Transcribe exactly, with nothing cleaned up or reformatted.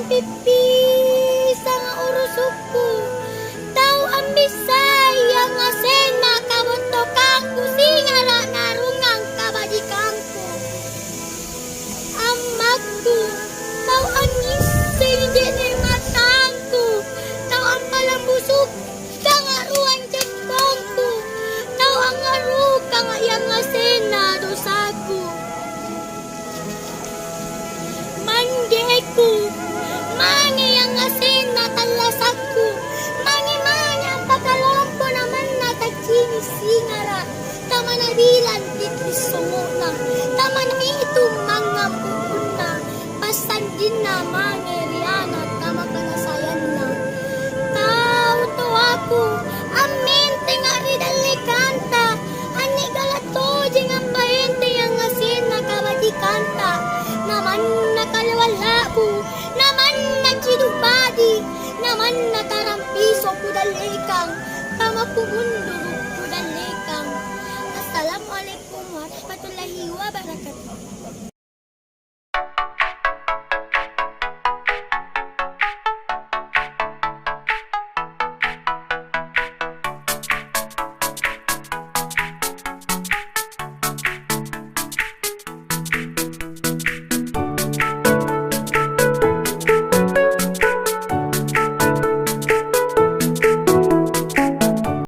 Pippisanga urusukku, tau ambissai angngasenna kabottokangku singara' narungang kabajikangku. Ammakku, tau angngissengi je'ne' matangku, tau ampalambusukkanga ruang jeppongku, tau angngarukanga iangngasenna dosaku. Manggeku, mange iangngasenna tallasakku, mange-mange ampakalompo namanna taccini' singara', tamana bilang titti songo'na, tamana itu mangngang bukunna, passanjinna mange ri ana' tamapanasayanna. Tau toaku, ammentenga' ri dallekanta, anni'gala' tojeng ampaentengi angngasenna kabajikanta, namanna kalewang la'bu, namanna cidu' badi, namanna tarang piso kudallekang, tama kumunduru' kudallekang. Assalamualaikum warahmatullahi wabarakatuh.